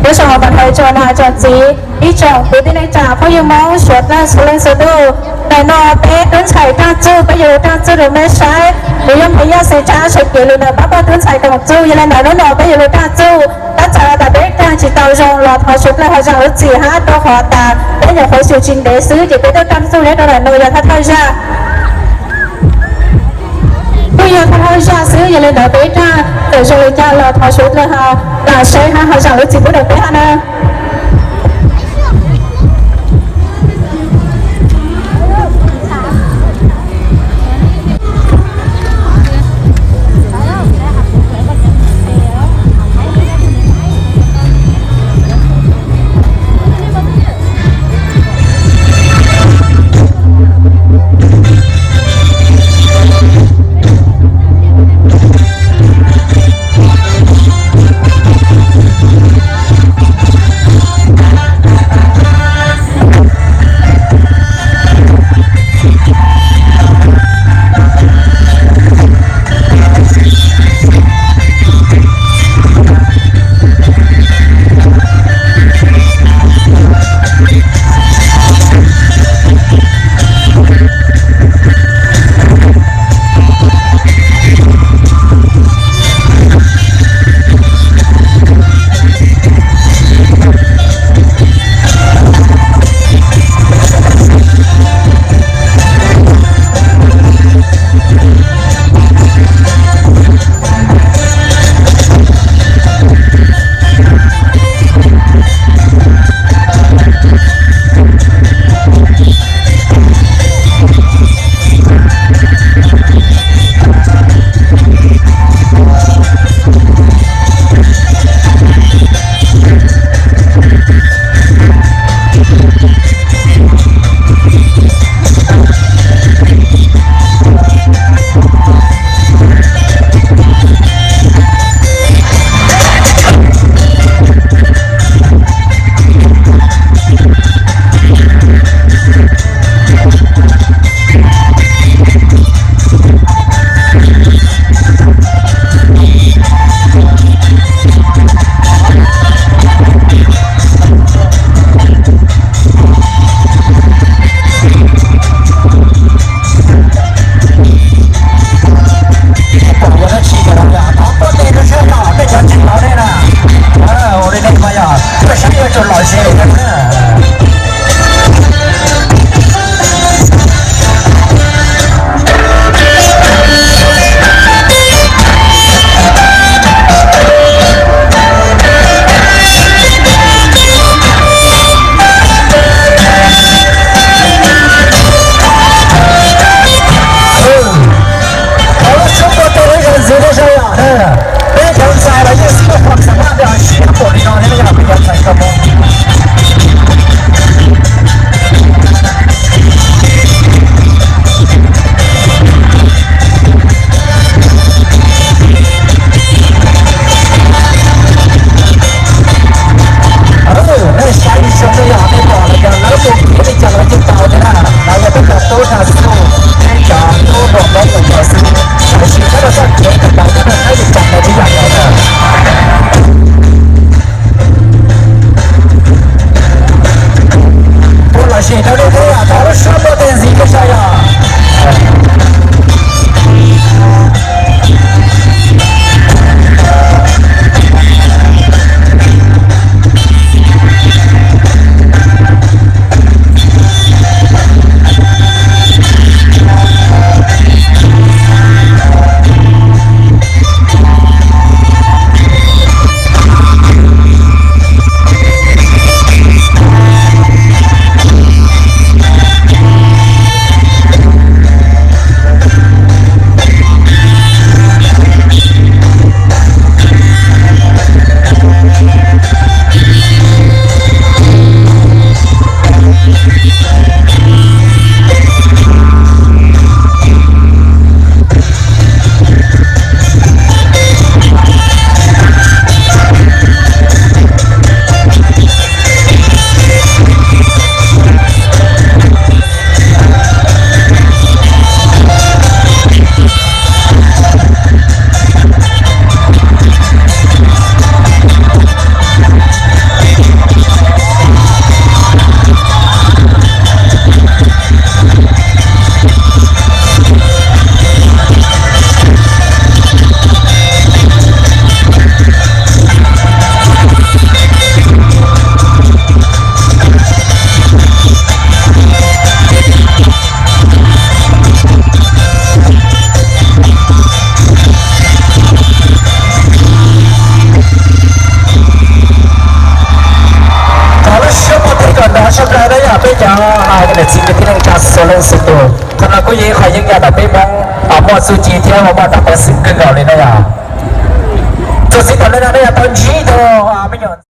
Nyob zoo tag nrho tsoom niam tsoom txiv, ib tsoom kwv tij neej tsa phooj ywg Hmoob suav dlawg suav leej suav tus, ntawm no peb tub ntxhais Raj Txuj, peb yuav lug Raj Txuj rau mej saib. Kuv yog Npis Yaj Xeem Tsab, sawv kev lug ntawm pab pawg tub ntxhais Koom Txuj. Yog le ntawd hnub no peb yuav lug Raj Txuj, tab txawm tas peb raug tsis tau zoo los thov suav dlawg ho zaam lub txim hab rau qhov tas peb nyuam qhuav xyum tsis ntev xwb ces peb tuaj Raj Txuj nyob rau ntawm no yog thawj thawj zaj. Kuj yog thawj thawj zaj xwb, yog le ntawd peb raug txawm zoo li cas los thov suav dlawg ho lam saib hab ho zaam lub txim pub rau peb hab na. Kuj yog ib qho yeeb yam ntawm peb Hmoob muaj txuj ci thiab muaj txoj peev xwm kawg nkaus li na yog. Txuas ntxiv thaum no nej yuav tau ntsib tau me nyuam